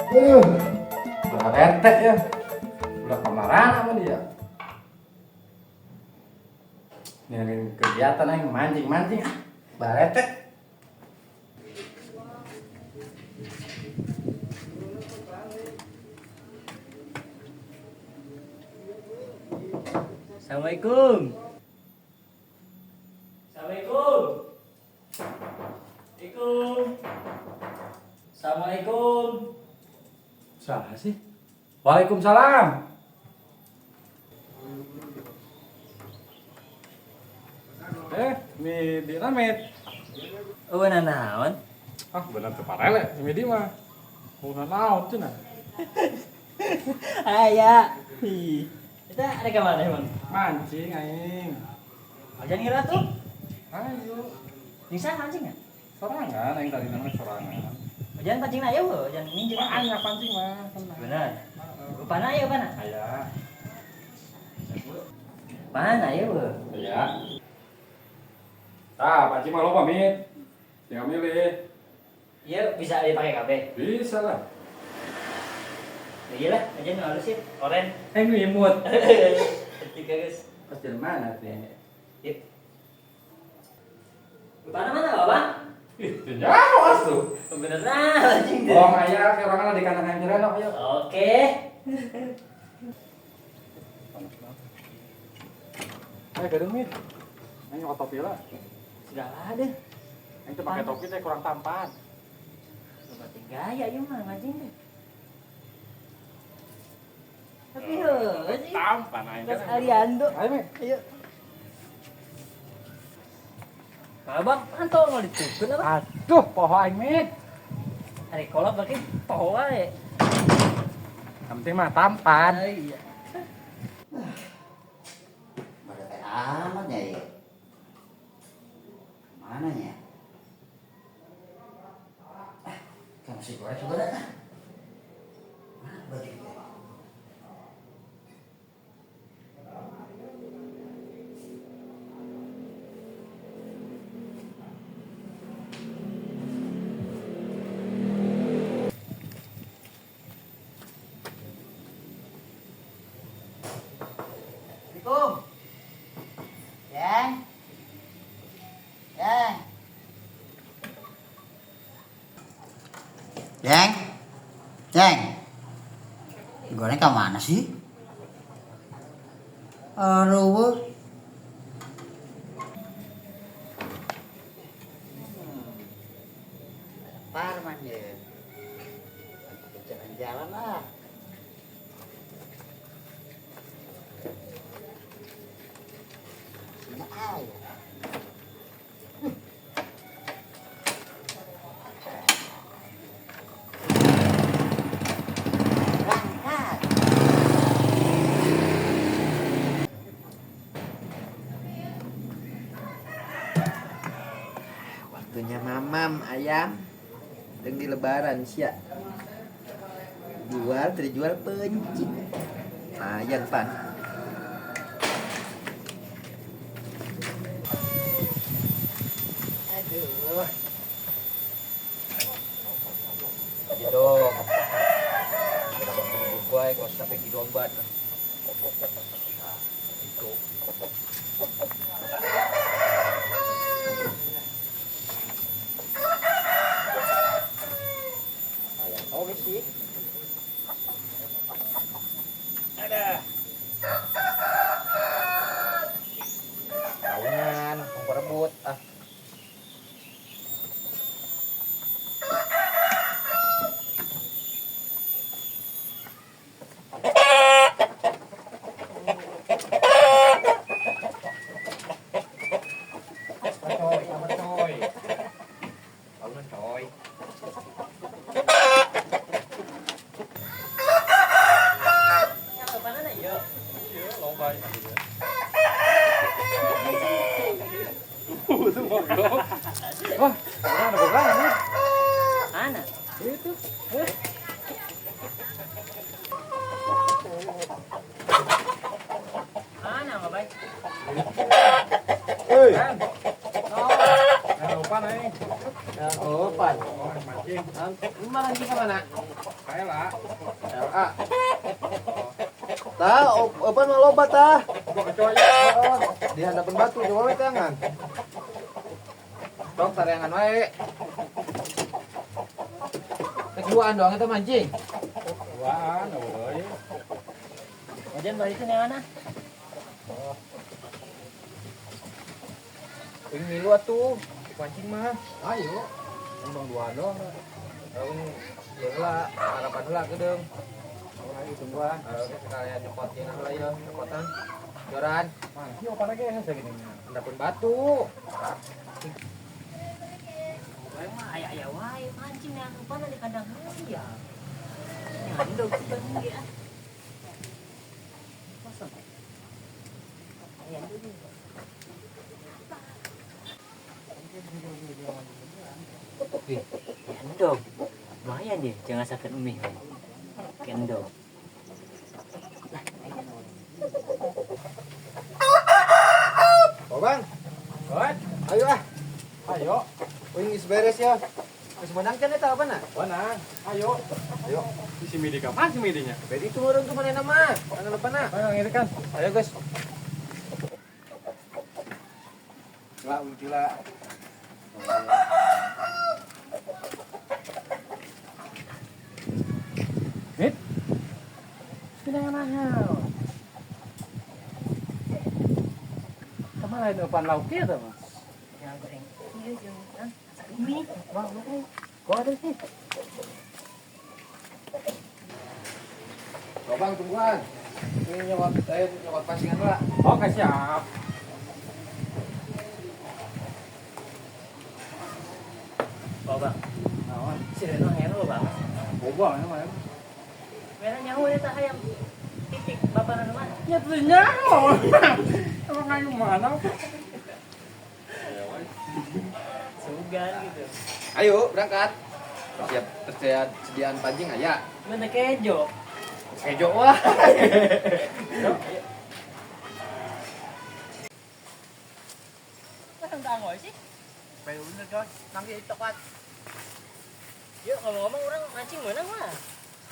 Udah rete ya. Udah kemarin apa dia? Ini kegiatan aing mancing-mancing ah. Barete. Assalamualaikum. Assalamualaikum. Assalamualaikum. Assalamualaikum. Salah sih. Waalaikumsalam. Mi di namit. Oh, nanaon? Ah, bener teu parele si Midi mah. Mau naon cenah. Aya. Ih. Kita ada ke mana emang? Mancing aing. Ajan ngira tuh. Ayo. Bisa mancing nggak? Sorangan aing tadi namanya sorangan. Ajan pancing ayo, ajan ninja. Banyak pancing mah, tenang. Benar. Heeh. Pana ayo pana. Aya. Pana ayo. Aya. Tah, pancing mah loba, Mit. Tinggal milih. Iya bisa dipakai kabeh. Bisa lah. Iya lah, ajan halus sih. Oren. Eh, imut. Tiga guys. Pas dari mana teh? Yuk. Pana mana bapak? Ih, teu nyaho atuh. Bener nah mancing deh. Bohong aya ke orangan di kandang ayam jereno ayo. Oke. Ayo gadung Mit. Aing nyokot topi lah. Segala deh. Aing teh pakai topi teh kurang tampan. Coba gaya ieu mah mancing deh. Tapi heuh sih. Tampan aing. Terus Aliando. Ayo Mit. Ayo. Abang, pantau mau ditukun apa? Aduh, poho aing Mit. Hari kolot berarti poho wae. Yang penting mah tampan. Ah, iya. Berarti amat ya. Mana ya? Ah, kamu sih goreng juga dah. Mana baju kita? Assalamualaikum. Yang. Yang. Yang. Yang. Goreng ke mana sih? Aduh. Parman ya. Jalan-jalan lah. Sini aja. Berangkat. Waktunya mamam ayam dan di lebaran sia. Jual terjual pencit. Lumayan pan. Aduh. Gitu. Gua kok sampai di domba. Itu. Oke sih. Ada. Tahunan, kompor rebut. Ah. Coy, apa coy? Tahunan coy. Itu goblok. Wah, mana bogaan nih? Mana? Itu. Mana nggak baik? Hei. Jangan lupa nih. Oh, pan. Oh, mancing. Lu mancing ke mana? Kaela. LA. Tah, opan mah loba tah. Gua kecoa ya. Di handapan batu coba we tangan. Tong tareangan wae. Rek duaan doang eta mancing. Duaan, euy. Wajan balikin yang mana? Uing milu atuh, mancing mah. Ayo. Bang duaan doang. Aing ieu heula, harapan heula geudeung. Oh, ayo tungguan. Oke, sekalian nyokot ieu heula ieu, nyokotan. Joran, Mancing opan lagi hese gini. handapan batu. Aing mah aya-aya wae mancing yang rupana di kandang hayam. Nyandog sugan ge ah. Kosong. Aya dulu. Wih, endog. Lumayan dia, jangan sakit umi. Kendog. Oh, Bang. What? Ayo ah. Ayo. Uing geus beres ya. Geus menang kan eta apa na? Menang. Ayo. Ayo. Si Midi kapan si Midinya? Bedi turun tuh manehna mah. Tangan depan na. Ayo ngirikan. Ayo guys. Lah, uing lah. Mit. Pinangan nahal. Kemana lain opan lauk kieu tah mah? Jangan goreng. Iya, jangan. Umi. Bang, lu euy. Gua ada sih. Coba Bang tungguan. Ini nyokot, nyokot pancingan lah. Oke, siap. Oh, Bang. Naon? Si Reno hero, Bang. Boba mana mah. Merah nyaho eta hayam. Titik bapak nu mana? Ya tuh nyaho. Emang kayu mana? Sugan gitu. Ayo berangkat. Siap persediaan sediaan pancing aya. Mana kejo? Kejo wah. Kan enggak ngoi sih. Bayu bener coy, nangki tokat. Yuk ngomong-ngomong orang mancing menang mah.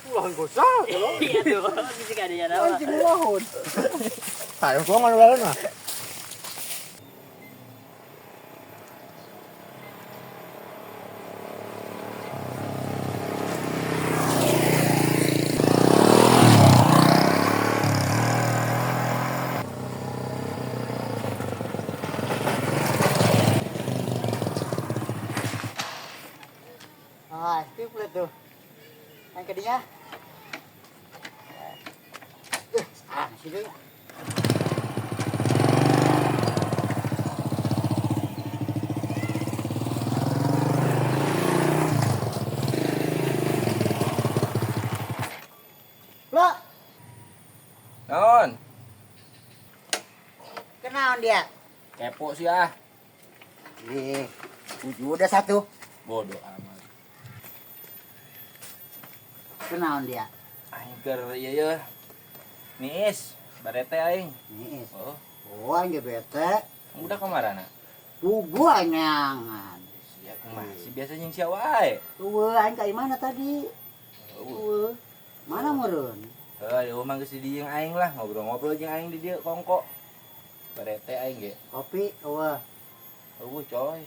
Ulah gosah. Iya tuh, bisa kadanya nama. Mancing ulahun. Tayo gua ngono mah. Ah, itu pula tuh. Yang kedinya. Ah, sini. Lo, Naon? kenaon dia? Kepo sih ah. Ih, udah satu. Bodoh amat. Kenaon dia? Aing keur ieu ye. Niis, barete aing. Nih, Oh, oh, aing ge bete. udah kamarana? Pugu aing neangan. Sia kumaha sih biasa jeung sia wae. Eueuh, aing ka imana tadi? Eueuh. Eueuh. Mana meureun? Heuh, eueuh mah geus di dieu jeung aing lah, ngobrol-ngobrol jeung aing di dieu kongko. Barete aing ge. Kopi eueuh. Eueuh coy.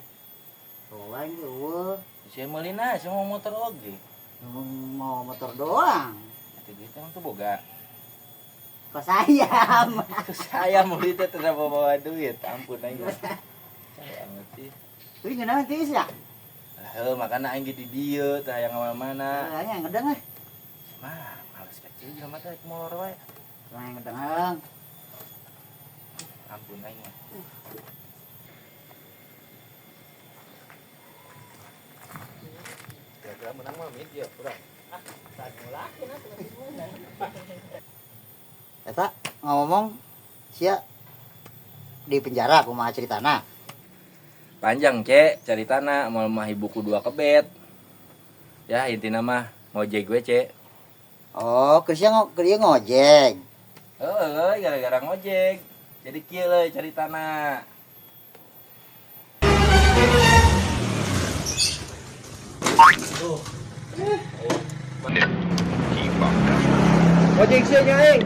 Oh, aing ge eueuh. Sia meulina, sia mau motor oge. Mau motor doang. Atuh duit emang tuh boga. Kos ayam. Saya meuli teh teu bawa duit, ampun aing. Cai amat sih. Wih, ngeunaan tiis ya? Lah heuh, makana aing ge di dieu teh hayang mana-mana. Aing yang ngedeng ah. Mah, males kecil jelema teh molor wae. Aing ngedeng. Ampun aing mah. Kira-kira menang mah mid ya, kurang. Saat mulai menang. Eta ngomong sia di penjara kumaha ceritana? Panjang, Cek, ceritana mau mah buku dua kebet. Ya, intina mah ngojek gue, Cek. Oh, kerja kerja ngojek. Heeh, gara-gara ngojek. Jadi kieu leuy ceritana. Ngojek sia nya aing.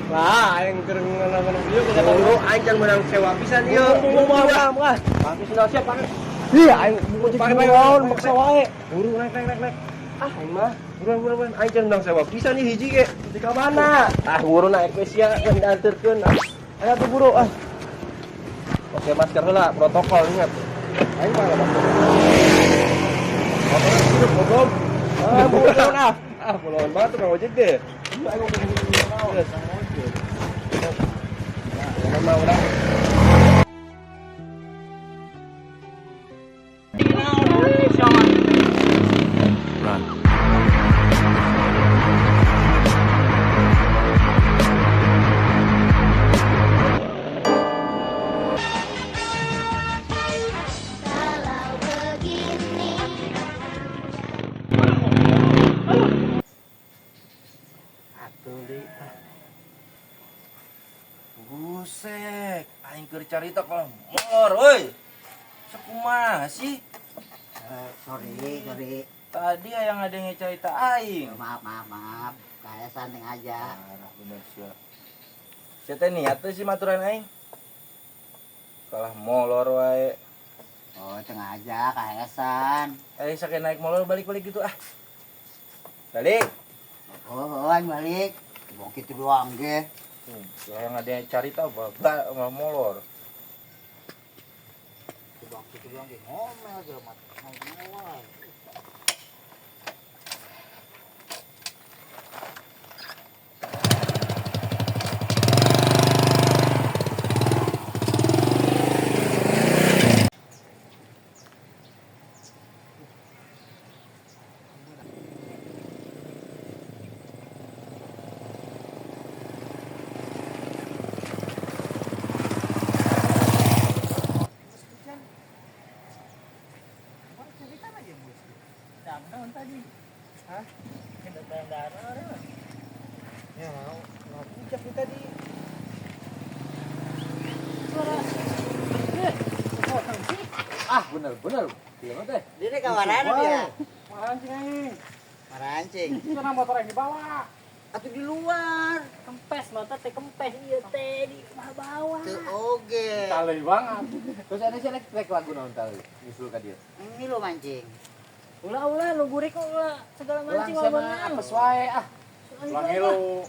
Lah, aing keur ngeunang ieu kita Buru aing can meunang sewa pisan ieu. Buah. Pakai sendal siap pakai. Iya, aing ngojek Pakai, naon pakai, maksa wae. Buru naik naik naik naik. Ah, aing mah Buruan buruan buruan aing can meunang sewa pisan ieu hiji ge. di ka mana? Ah, buru naik we sia kan dianterkeun. Ayo tuh buru ah. Pakai masker heula, protokol ingat. Aing mah masker. Motornya hidup goblok. Ah, buruan ah. Ah, pulauan banget tukang ojek deh. Iya, aing ngojek naon. Nah, mah urang Kalau begini. Atuh deui ah. Buset, aing keur carita kalau molor euy. Sekumaha sih? Eh, sorry, sorry. Tadi yang ada yang cerita aing. Maaf, maaf, maaf. Kayak santai aja. Parah bener sia. Sia teh niat teh sih maturan aing. Kalah molor wae. Oh, tengah aja kayak. Eh saking naik molor balik-balik gitu ah. Balik. Oh, oh, aing balik. Mau gitu doang ge. Yang ada yang carita babak malah molor. Bang gitu doang ge ngomel jelema. Ngomel wae. Naon tadi? Hah? Kita darah. Ya, ngajak nih tadi. Suara. Eh, potong sih. Ah, bener-bener. Gila teh. Dia kawaran dia. Mancing aing. Marancing. Itu motor yang dibawa. Atau di luar. Kempes motor teh kempes ieu teh di bawah. Teu oge. Tali banget. Terus ada sih rek lagu naon tali nyusul ka dia. Ini lo mancing. Ulah-ulah nu gurik ulah segala mancing Ulah ulah sama menang. apes wae ah. Ulang ngilu.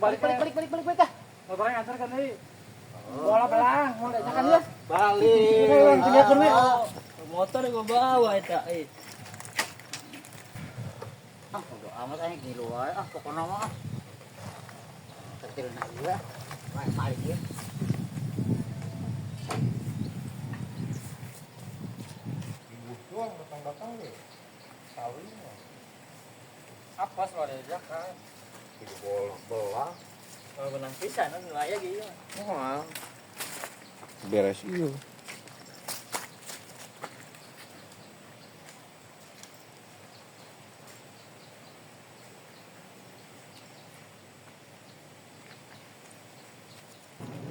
Balik balik balik balik balik balik ah. Motornya nganter kan deui. Bola belang, mau diajakan ya. Balik. Urang tinggalkeun we. Motor gua bawa eta eh. Ah, bodo amat aing ngilu wae. Ah, pokona mah ah. Tertilna ieu. Wah, balik ieu. Ibu doang datang-datang we. Sawi mah. Apa sih ada diajakan? Itu bola-bola. Kalau menang pisan nu aya ge ieu. Wah. Beres ieu.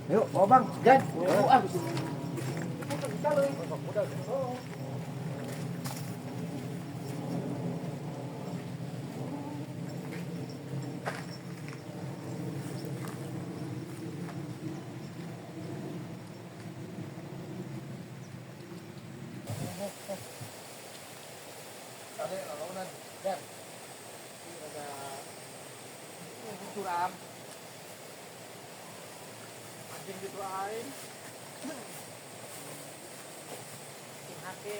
Yuk, oh Bang, Gan. Ah. Ada launan. Dan. Ada curam. Anjing gitu aing. Hake.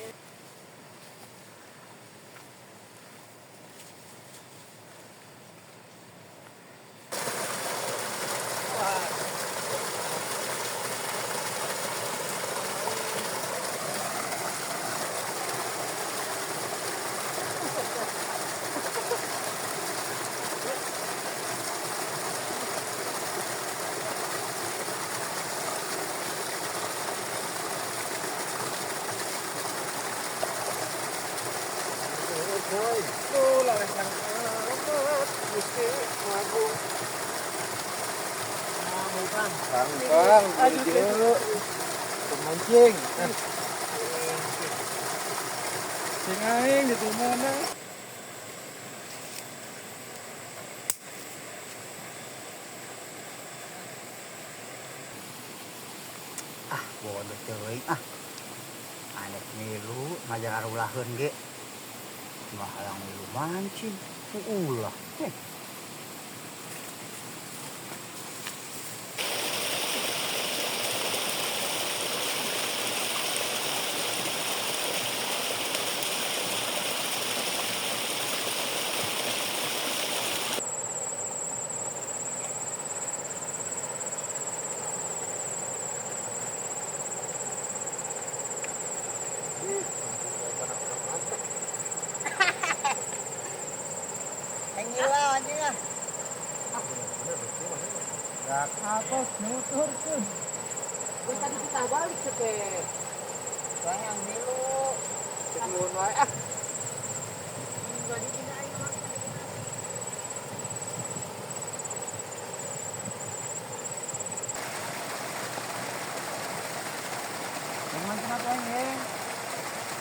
Bang, dulu. Mancing. Sing aing ditumun. Teuing ah. Anek milu ngajar arulaheun ge. Mah hayang milu mancing. Ulah. Apa nuturkeun? Geus tadi kita balik teh. Hayang milu. Nuhun wae ah.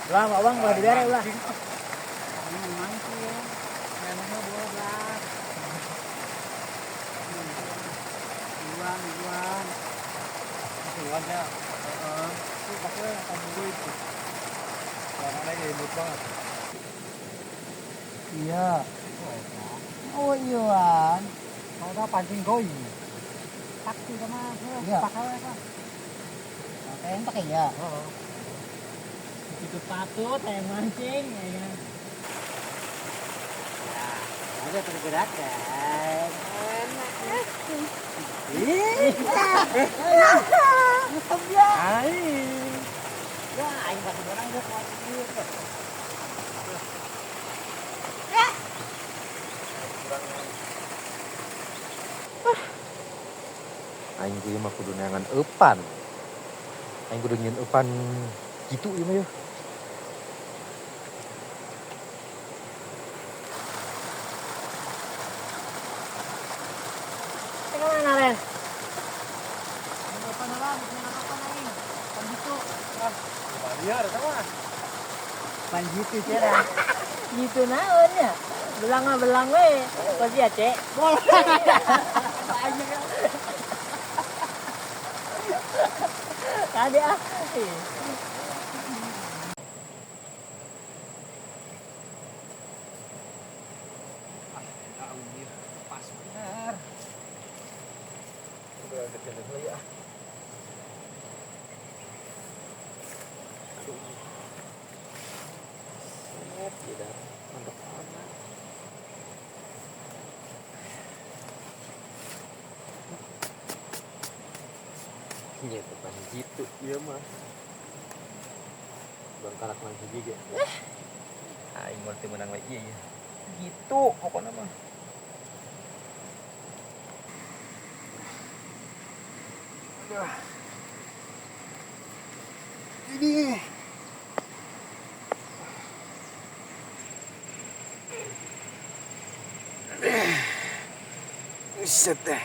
Ulah, Bang, ulah dibere ulah. Mancing. Memangnya 12. Iwan, Iwan. Iwannya. Heeh. Itu pakai kamu itu. Warnanya kayak imut banget. Iya. Oh, Iwan. Mau tahu pancing goi. Taksi sama Iya. pakai apa? Pakai pakai ya. Heeh. Itu patut saya mancing ya kan. Ya, ada pergerakan. Ih. Mantap ya. Ya, aing pasti orang geus mancing. Aing kudu mah kudu neangan eupan. Aing kudu nyieun eupan gitu ieu mah yeuh. Teka mana, Ren? Biar sama. Panjitu cerah. Gitu naon ya? Belang mah belang we. Pasti ya, Cek. Kade ah. Ih. Pas bener. Udah deket lagi ah. Aduh. Set, tidak mantap amat. Iya, depan jitu ieu mah. Bangkarak nang hiji ge. Aing mah teu meunang we ieu ya. Gitu pokokna mah. Aduh. Ini. Buset deh.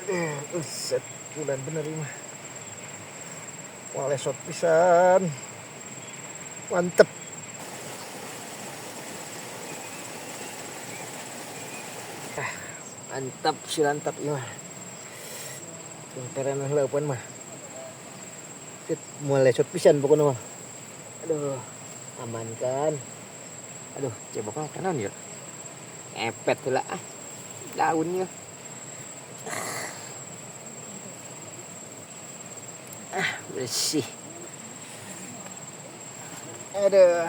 Aduh, buset, bulan bener ini mah. Wah, lesot pisan. Mantep. Ah, mantap si lantap ieu mah. Tumperan leupeun mah. Set, moal lesot pisan pokokna mah. Aduh, aman kan. Aduh, ceboknya kanan ya. Epet heula ah. Daunnya. Ah, bersih. Aduh.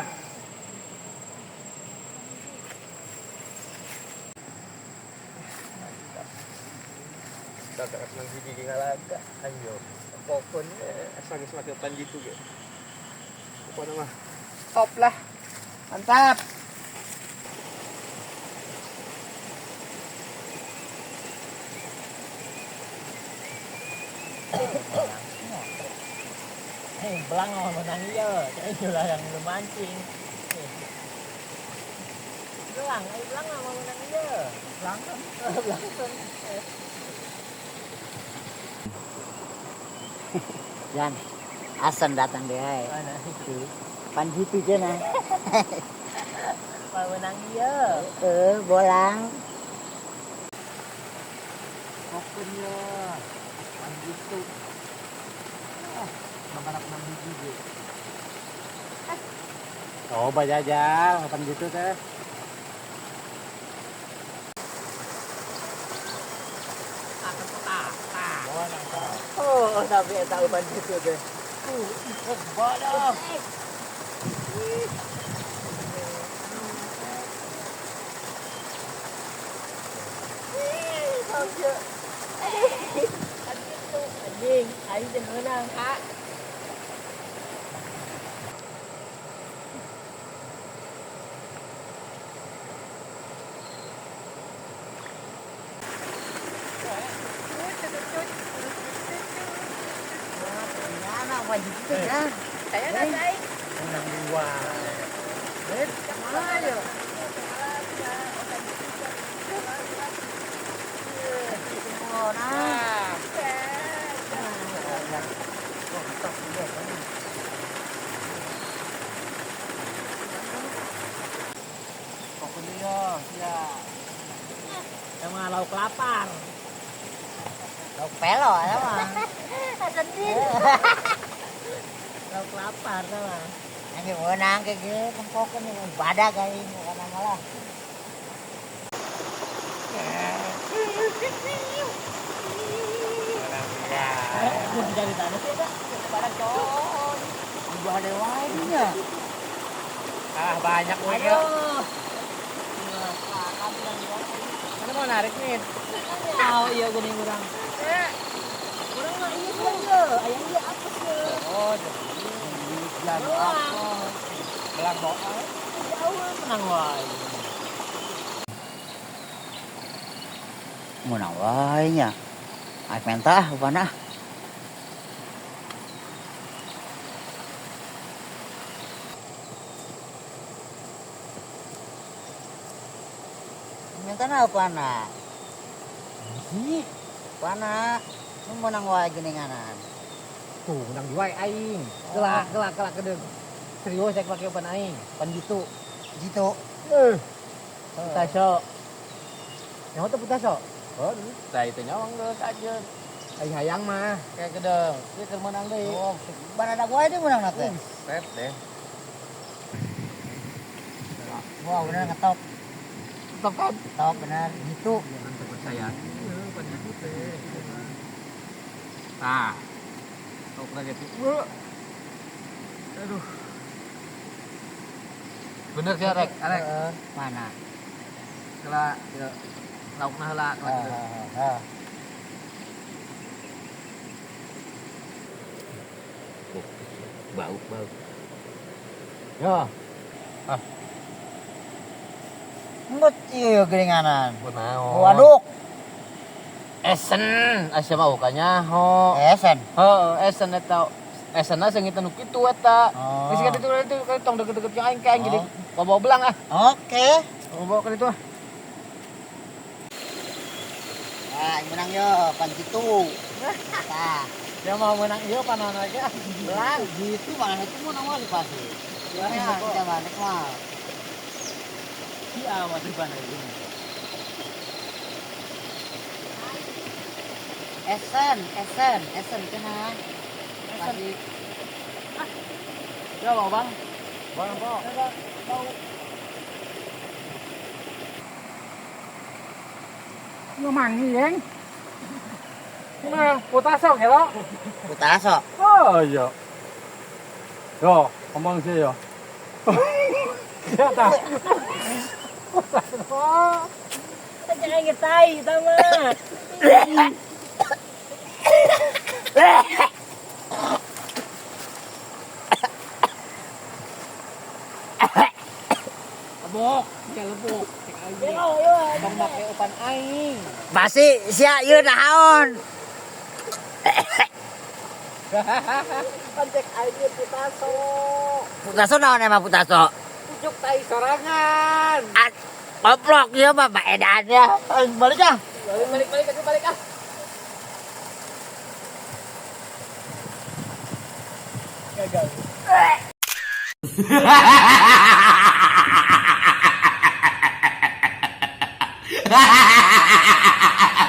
Kakak senang gigi ngalaga. Ayo. Pokoknya asal geus make pan gitu ge. Pokoknya mah top lah. Mantap. Belang mah menang ieu, cek ulah yang lu mancing. Belang, ayo belang mah menang ieu. Belang kan? Belang kan. Jan, Hasan datang deh. Mana itu? Panjitu cenah. Mah menang ieu. Bolang. Oke. Pongkeun ya. Pan gitu. Ah, makanan enam biji ge. Coba jajal, makan gitu teh. Oh, tapi eta uban gitu teh. Badak. Anjing, aing teh meunang, Kak. Mana wajib itu ya? Saya nggak aing. Menang dua. Mana yo? Oh, nah. Pokoknya yo, ya. Sama lauk lapar. Lauk pelo ya mah. Sedih. Lauk lapar sama. Anjing meunang kayak gitu, tempokeun badak aing bukan malah. Mun dicari tanah sih, Kak. Badak coy. Ibu ada wae nya. Ah, banyak gue Ayo. Mana mau narik nih? Oh, iya geuning urang. Urang mah ieu kan ye, aya ieu apes ye. Oh, jadi jalan apa? Belang doa. Jauh menang wae. Meunang wae nya. Aing menta ah upana ah. Minta na upana. Ih, Upana. Nu meunang wae geuninganan. tuh menang dua aing. Gelak, gelak, gelak kedeng. Serius saya pakai opan aing, pan gitu. Gitu. Putaso. Nyawa tuh putaso. Oh, Tah itu nyawang geus aja. Aing hayang mah kayak kedeng. Ieu keur meunang deui. Oh, baradak wae dia meunang teh. Set deh. Wah, bener ngetop. Tetep kan? Top bener gitu. Jangan percaya. Iya, pan gitu teh. Tah. Tok lagi tuh. Aduh. Bener sih Arek, Arek. Heeh. Mana? Kela ieu laukna heula kela gitu. Heeh. Bau, bau. Yo, Ngut ieu geuninganan. Kunaon? Waduh, Esen, asa mah ukanya ho. esen. Heeh, esen eta. Esenna seungit nu kitu eta. Oh. Geus kitu itu tong deket-deket jeung aing ka aing jadi Oh. bawa belang ah. Oke. Bawa ka ditu ah. Nah, aing menang yo, pan gitu. Tah, dia mau menang ieu panon aja. belang gitu mana itu menang wae pasti. Ya, kita balik mah. Si amat di mana ini. Esen, esen, esen cenah. Pasti Ya, Bang, Bang. Bang, Bang. Ngomong yeng. Nah, putaso gelo. putaso. Oh iya. Yo, ngomong sih yo. Ya ta. Jangan ngetai eta mah. Lebok, ya lebok. Cek aing. Yo, yo. Tong make opan aing. Pasti sia ieu naon? Pan cek aing ieu putaso. Putaso naon emang putaso? Pucuk tai sorangan. Ah, Goblok ieu mah baedannya. Aing balik ah. Balik balik balik balik ah. Gagal. Hahaha.